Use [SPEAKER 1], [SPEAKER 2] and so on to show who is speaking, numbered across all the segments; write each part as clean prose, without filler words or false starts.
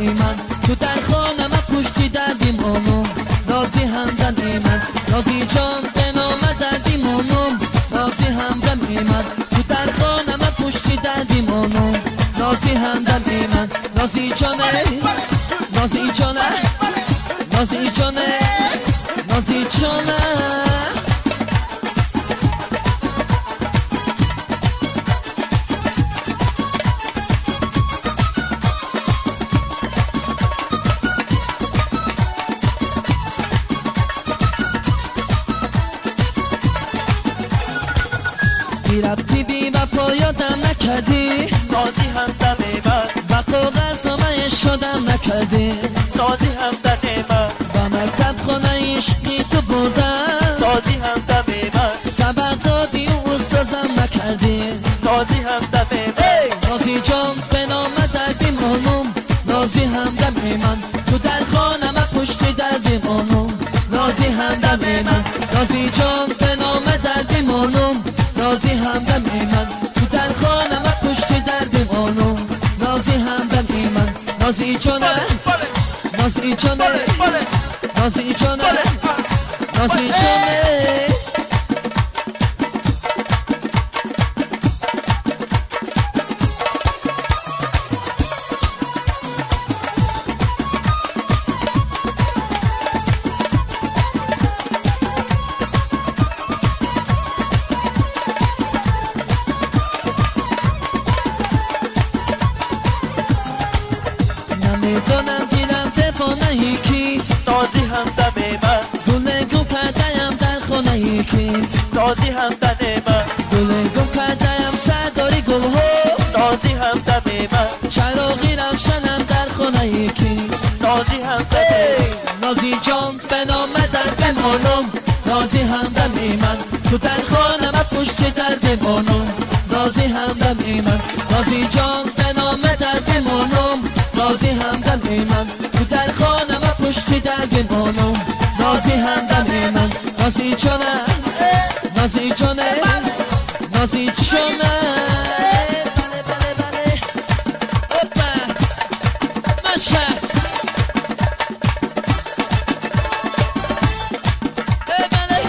[SPEAKER 1] من تو در خانه من پشتی در بیمانم رازی همدم من رازی جان به نام در بیمانم رازی همدم من تو در خانه من پشتی در بیمانم رازی همدم من رازی جانه رازی جانه رازی جانه رازی جانه رفتی بی وفا یادم نکردی
[SPEAKER 2] نازی همدم من
[SPEAKER 1] و کاغذ نامه شدم نکردی
[SPEAKER 2] نازی همدم من
[SPEAKER 1] و مکتب خانه عشقی تو بردم
[SPEAKER 2] نازی همدم من
[SPEAKER 1] سبق دادی و استازم نکردی
[SPEAKER 2] نازی همدم من
[SPEAKER 1] نازی جان به نام در بیمانم نازی همدم من تو در خانه من پشتی در بیمانم نازی همدم من نازی جان به نام در بیمانم رازی همدم من تو در خانه من پشتی در بیمانم رازی همدم من رازی جانه رازی جانه رازی جانه رازی جانه نمیدانم دیرم دیوانه کیست
[SPEAKER 2] نازی همدم من
[SPEAKER 1] گل گم کرده‌ام در خانه کیست
[SPEAKER 2] نازی همدم من
[SPEAKER 1] گل گم کرده‌ام سرداری گلها
[SPEAKER 2] نازی همدم من
[SPEAKER 1] چراغی روشنم در خانه کیست
[SPEAKER 2] نازی همدم
[SPEAKER 1] نازی جان به نام در بمانم نازی همدم من تو در خانه من پشت در بمانم نازی همدم من نازی جان به نام در بمانم رازی همدم من تو در خانه من پشتی در بمانم رازی همدم من رازی جانه رازی جانه رازی جانه بله بله بله اوپا ماشا بله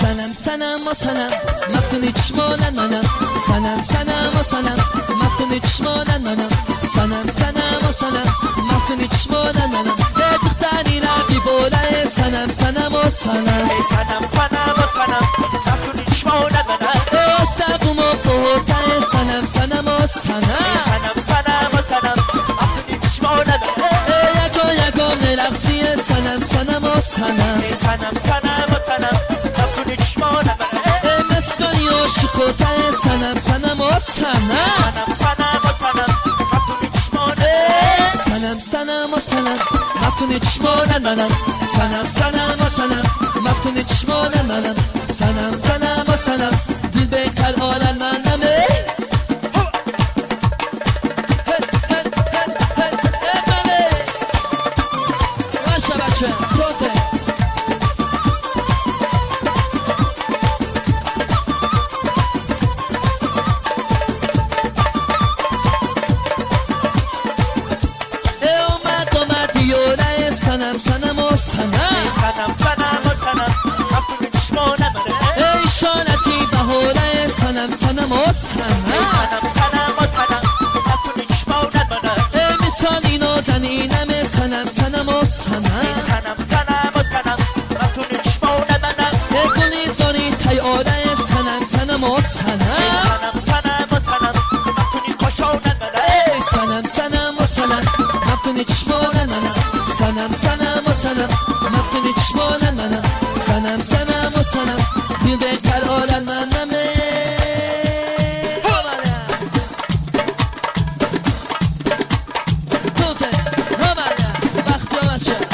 [SPEAKER 1] سنم سنم و سنم مفتون چشمان منم سنم سنم و سنم مفتون چشمان منم سنم سنم و سنم مفتون چشمان منم دختری لبی بوله سنم سنم و سنم
[SPEAKER 2] سنم سنم و سنم مفتون چشمان منم
[SPEAKER 1] استقوم و پوته سنم سنم و سنم
[SPEAKER 2] سنم سنم و سنم مفتون چشمان منم
[SPEAKER 1] یگا یگا رقصی سنم سنم و سنم
[SPEAKER 2] سنم سنم و سنم مفتون چشمان منم
[SPEAKER 1] مسانی عاشقوته سنم سنم و سنم
[SPEAKER 2] سنم سنم و سنم مفتون چشمان منم
[SPEAKER 1] سنم سنم و سنم مفتون چشمان منم سنم سنم و سنم مفتون چشمان منم سنم سنم و سنم دل به قرار منم باشه بچه توته اومد اومد یوره سنم سنم و سنم
[SPEAKER 2] سنم سنم و سنم مفتون چشمان منم
[SPEAKER 1] ای شانتی بهاره سنم سنم و سنم
[SPEAKER 2] سنم سنم و سنم مفتون چشمان منم
[SPEAKER 1] ای مثالی نازنینم سنم سنم و سنم
[SPEAKER 2] سنم سنم و سنم مفتون چشمان منم
[SPEAKER 1] ای گلی زاری تیاره سنم سنم و سنم
[SPEAKER 2] سنم سنم و سنم مفتون کاشان منم
[SPEAKER 1] سنم سنم و سنم مفتون چشمان منم سنم سنم و سنم مفتون چشمان منم سنم سنم و سنم دل به قرار منم توته وقتی آمد شد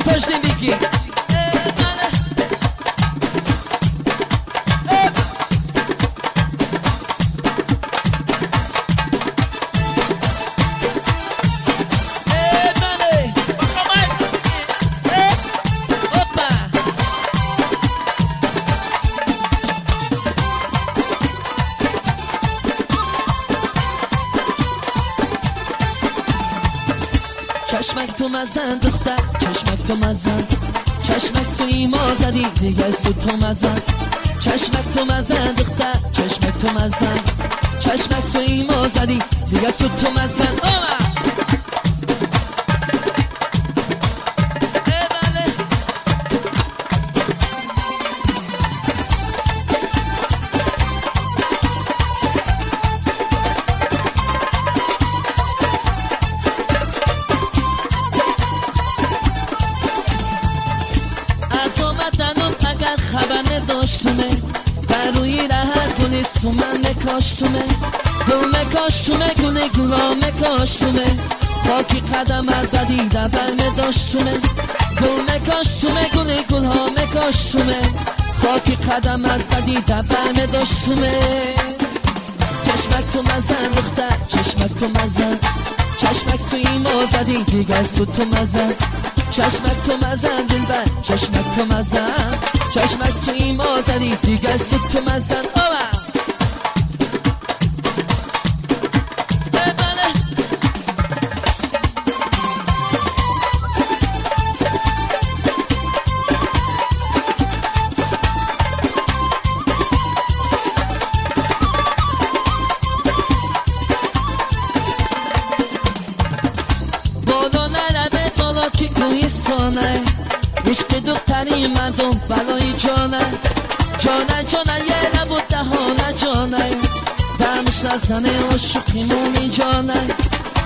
[SPEAKER 1] پشتیم بیگی چشمک تو مزن دختر، چشمک تو مزن، چشمک سوی ما زدی دیگه سو تو مزن. چشمک تو مزن دختر، چشمک تو مزن، چشمک سوی ما زدی دیگه سو تو مزن. از آمدنم اگر خبر نداشتمه، بر روی رهت گونه سومن نکاشتمه، گل نکاشتمه، گونه گلا نکاشتمه، خاکی قدمت بدی دبر نداشتمه، گل نکاشتمه، گونه گلها نکاشتمه، خاکی قدمت بدی دبر نداشتمه. چشمک تو مزن دختر، چشمک تو مزن، چشمک سوی ما زدی دیگه سو تو مزن. چشمک تو مزن دلبر، چشمک تو مزن، چشمک سوی ما زدی دیگه سو تو مزن. بالا نرمه بالا که کوهستانه، عشق دختری مردم بلای جانه، جانه جانه یه لب و دهانه جانه، دمش نزنه عاشقی مومی جانه،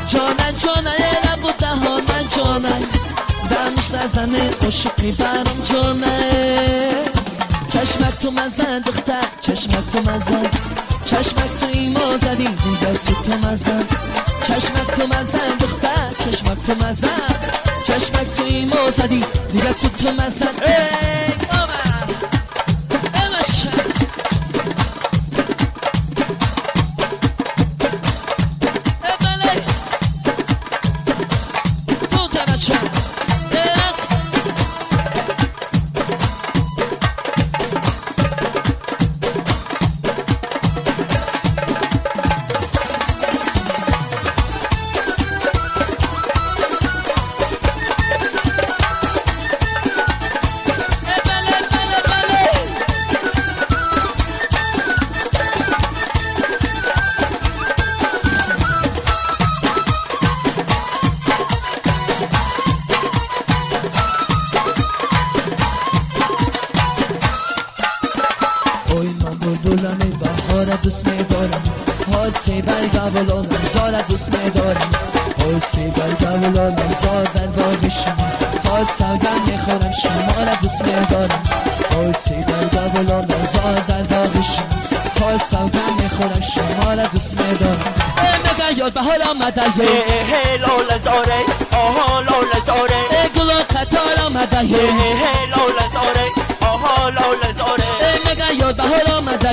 [SPEAKER 1] جانه جانه یه لب و دهانه جانه، دمش نزنه عاشقی برام جانه. چشمک تو مزن دختر، چشمک تو مزن، چشمک سوی ما زدی دیگه سو تو مزن. چشمک تو مزن دختر، چشمک تو مزن، چشمک سوی ما زدی دیگه سو تو مزن. ای آمد امشه ای بله تو تمچه دوست می‌دارم، حاسی برگا و لاله زار دوست می‌دارم، حاسی برگا و لاله زار در باغ شما، ها سوگند می‌خورم شما را دوست می‌دارم، حاسی برگا و لاله زار در باغ شما، ها سوگند می‌خورم شما را دوست می‌دارم. میگن یاد بهار آمده
[SPEAKER 2] لاله زاره، آها لاله زاره،
[SPEAKER 1] گل قطار آمده
[SPEAKER 2] لاله زاره، آها لاله زاره،
[SPEAKER 1] میگن یاد بهار آمده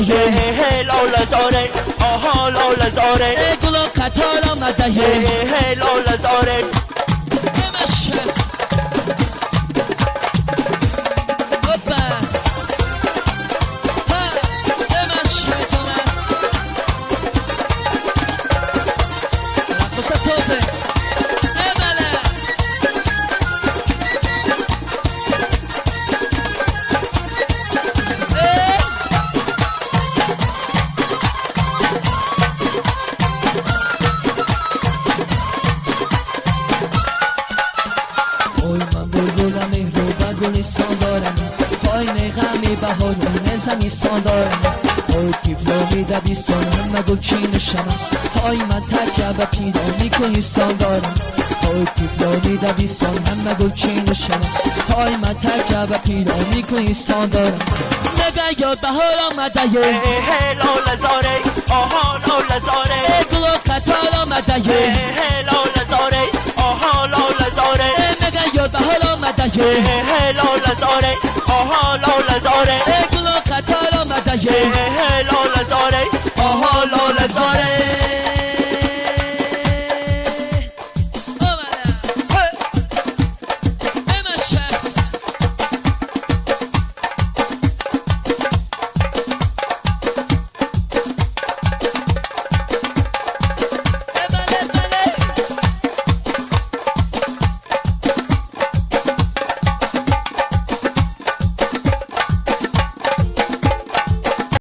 [SPEAKER 2] لاله زاره، آها لاله زاره،
[SPEAKER 1] گل قطار آمده
[SPEAKER 2] لاله زاره.
[SPEAKER 1] گلستان دارم، پای غمی بهارون زمیستان دارم، های تیفلامی دبیستان همه گل چین شمم، های من ترکه و پیرانی کوهستان دارم، های تیفلامی دبیستان همه گل چین شمم، های من ترکه و پیرانی کوهستان دارم. نگه یاد بهار آمده
[SPEAKER 2] لاله زاره، آها لاله زاره،